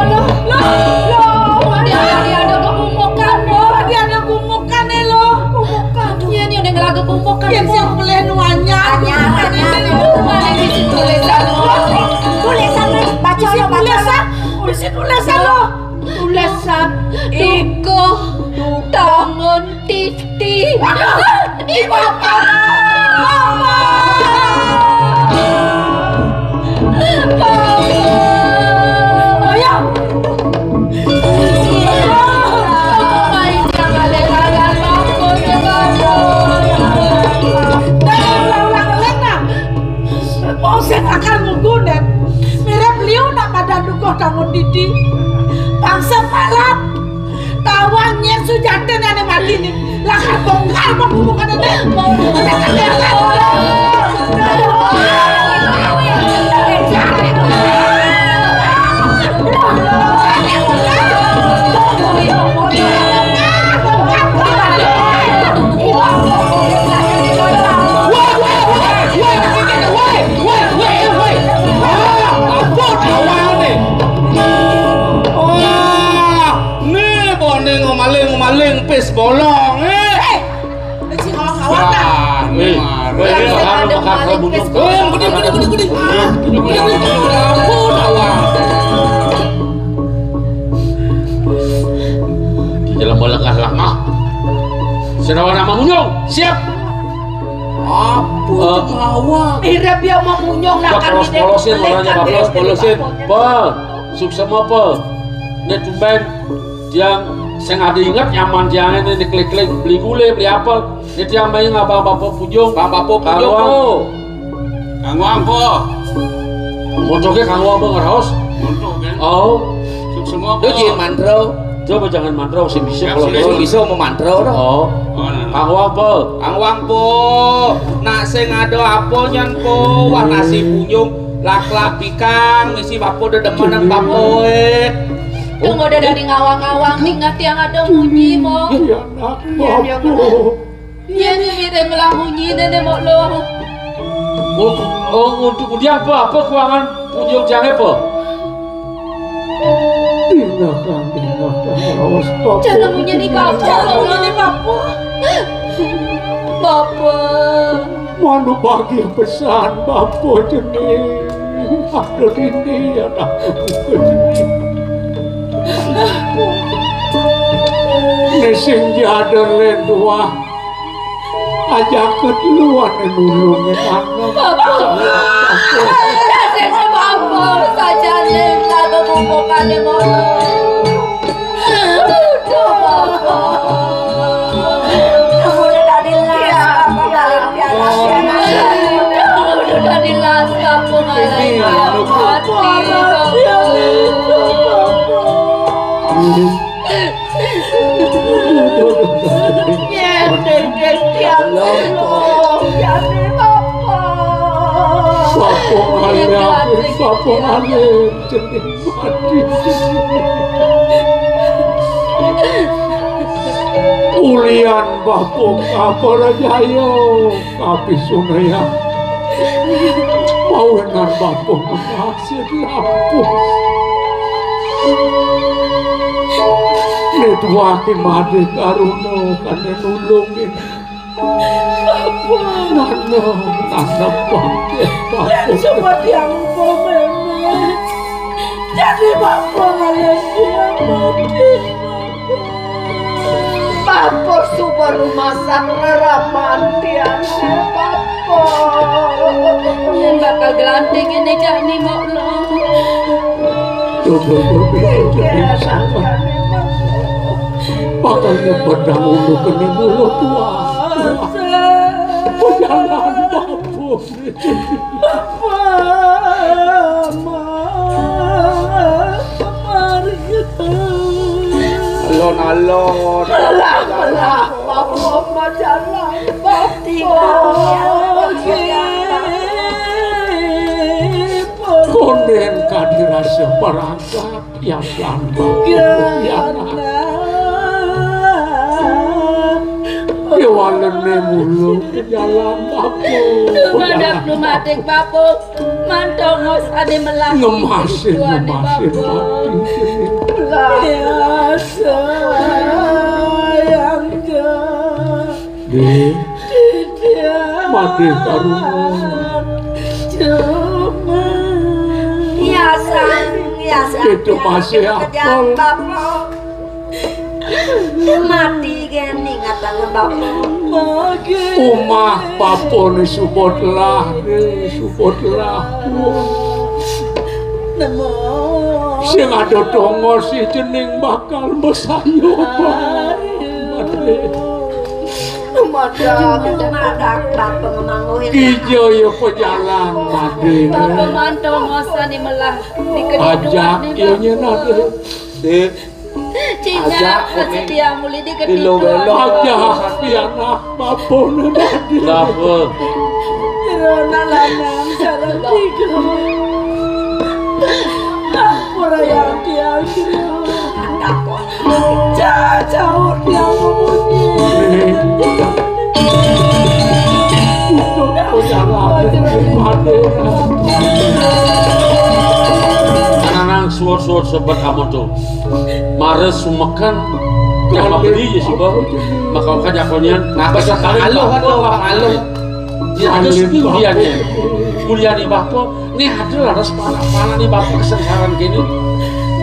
loh, loh, dia, dia ada gumukan, loh. Dia ada gumukan, eh, loh. Gumukan. Iya, dia ada ngelaga gumukan, iya, loh. Sing boleh nuanya. Anyar, anyar, anyar. Mana bisi tulisan, loh? Tulisan, loh. Baca, loh, baca, loh. Bisi tulisan, loh. Tulisan dukuh tangan titi. Ibu apa? Apa? Apa? Ayo. Mau sing akal munggunen. Mirip liu nak madan dukuh tangan titi. Bangsa palat. Tawang nyén sujatin ané mati né. Lakar bongkar pembubukan ané. Wah, wah, wah, wah, wah, wah, wah, wah, wah, wah. Ah, ampun, awalné. Wah, né boné ngomaling, ngomaling pis bolong, eh. Eh, si ngawang-ngawang, nah. Ah, né. Wéh, wéh, wéh, bakal, bakal, bakal bunyi. Eh, gede, gede, gede, gede. Ah, gede, gede, gede. Ampun, awal. Di dalam bola kalah mah. Senawa nama munyung, siap. Apa, eh, ngawang? Mirip ya mau munyung, nak, kan polos-polosin, orangnya polos-polosin. Pel, suksema, Pel. Né tumbén tiang sing ada inget nyaman tiangé né, né klik-klik, beli gulé, beli apel. Né tiang main ngabang bapa punyung. Bang bapa punyung, Kang Wang. Po. Kang Wang, po. Montoké Kang Wang, Bang, raos. Montok, kan? Oh. Suksema, po. Dia jangan mantra. Coba jangan mantra, sing bisa. Ya, kalau sing bisa mau mantra, dah. Oh. Oh, nah. Kang Wang, po. Kang Wang, po. Nak sing ada apa nyén, po? Wah, nasi punyung, laklak pikang, misi bapa dedemenan bapa, eh. Tunggu, udah dari ngawang-ngawang, ingat yang ada munyi, mo. Iya, nak, iya, dia bapa. Iya, nih, mirip melah munyi, nenek, mo, lo. Oh, oh, untuk dia apa? Apa kuangan punyung tiangé, po? Dina kang, dina kang, raos bapa. Jangan munyi nih, bapa. Jangan munyi nih, bapa. Bapa. Manu bagia pesan bapa jenih. Aduh, dini, anakku. Né sing jada lén tuah. Ajaké luan nulungin anak. Bapa. Bapa. Bapa. Sajané kata bubukané, Bapa. Aduh, Bapa. Udah tadi las, Bapa. Udah tadi las, Bapa. Ini anak mati, Bapa. Bapa ngalih, bapa ngalih. Ulian bapa kabar jaya, kapisunayang. Mawinan bapa sing lampus. Né tuah ki madé karuna kané nulungin. Nana, nana, bangké, bangké. Seperti yang engkau memang. Jadi bapa ngalih dia mati. Bapa suba rumah sakit ramantian, bapa. Nyén bakal gelanting ini jani, Mak Long. Coba berpikir jadi sabar. Makanya pedang untuk kena mulut tua. Pejalan bapa. Bapa, Mak, mari kita. Alon-alon. Alah, alah, bapa, Mak, jalan. Bapa, oké. Kondén kadirasa perangkat. Piasan, Bapa. Piasan. Palene mula jalan apa? Dumadak dumadik Bapa, mantongos ane melah. Ngemasin, ngemasin mati. Ya, sayang, Dek. Mati karungu. Cuma. Ya, sang, ya, sang. Itu masih apa? Mati kene ngatane bapa. Umah bapane subodlah, eh, subodlah. Sing ada donga si jening bakal mesaya, Pak. Dumadak, dumadak, bapa ngemanguhin. Kija ya pejalan, Made. Bapa mantong ngosani melah di kediduan. Ajak ya nyen ade. Cingak, ajak, Umi. Setiang muli di ketiduan. Ajak pianak bapane Made. Kenapa? Rona lanang sareng tiga. Ampura ya tiang kira. Cacau tiang ngomongnya. Anak-anak suwur-suwur sobat amoto. Mara sumeken, jan mabeli ya suba. Maka-maka jakonian. Nah, basa kali aluh, aluh, aluh. Ya, terus kuliahnya. Kuliah di bapa. Nih ada laras pala-pala nih bapa kesengsaraan kene.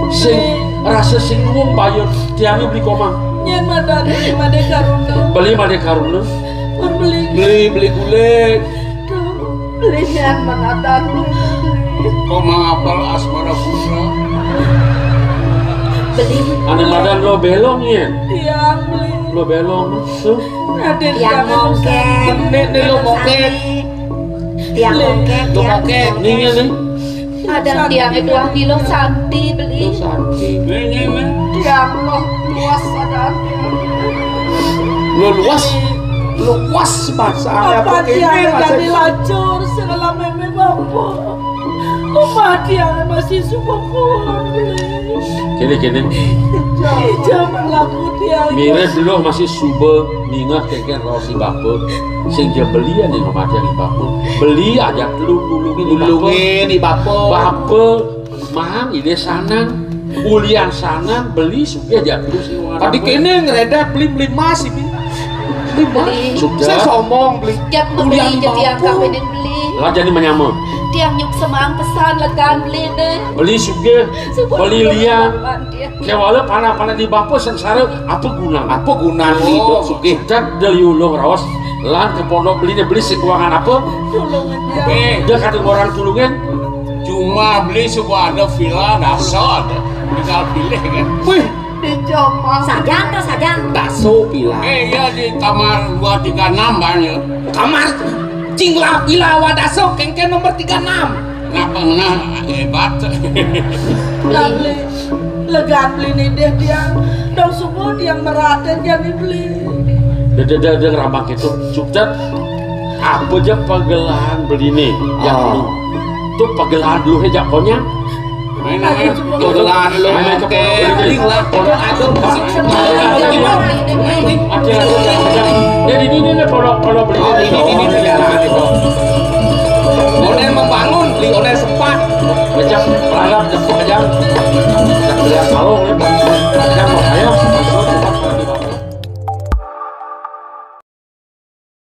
Sing rasa sing nuwung bayun tiangnya beli komang. Nyen madan beli Made Karuna. Beli Made Karuna. Pun beli. Beli, beli kulit. Beli nyen menatan. Komang apal asmara putra. Beli. Ane madan lo belong ya? Tiang beli. Lo belong. Tuh. Raden tiang mongkek. Nek, nek lo mongkek. Tiang mongkek, lo tiang mongkek. Nih, nih. Ada tiang itu ah, nih lo Santi beli. Lo Santi. Nih, nih, nih. Tiang lo luas ada. Lo luas, luas bahasa apa tiang ini, jadi lacur segala meme bapa. Umah tiang masih suba pulang beli. Kene, kene. Ija berlaku tiang. Mire dulu masih suba ningeh keken raos i bapa. Sing ja beli ane ngematian i bapa. Beli aja telu tulungin i bapa. Tulungin i bapa. Bapa, mang, ide sanan. Ulian sanan, beli sugih aja terus i wong. Tadi kene ngeredak beli, beli emas ini. Beli emas. Beli. Sudah. Saya sombong beli. Tiap ulian beli, tiang bapa. Kapedin beli. Lah jadi menyama. Tiang nyuk semang pesan legan beli deh. Beli sugih, beli lian. Kewala panah-panah di bapa sengsara, apa guna? Apa guna hidup sugih? Dan dari ulung raos, lan ke pondok belinya beli sekuangan apa? Tulungan. Eh, dia kata orang tulungan. Cuma beli sebuah ada villa, dasa ada. Tinggal pilih kan. Wih, dicoba. Sajan tuh, sajan. Daso villa. Eh, iya di kamar dua tiga enam banyak. Kamar cingla villa wa daso kengken nomor tiga enam. Kenapa ngena hebat? Beli. Legan beli nidih tiang. Dong subuh tiang meraten jani beli. Dede, dede, rambak itu. Cuktet. Apa aja pagelahan beli nih? Ya, ah. Dulu. Tuh pagelahan dulu aja konyang. Main apa? Pagelahan lu. Main aja pokoknya. Beli lah. Aduh, Pak. Ada, ada, ada. Jadi ini nih, kalau, kalau beli. Oh, ini, ini, ini, ini. Model membangun, beli oleh sepat. Macam pelalap, macam. Macam pelalap,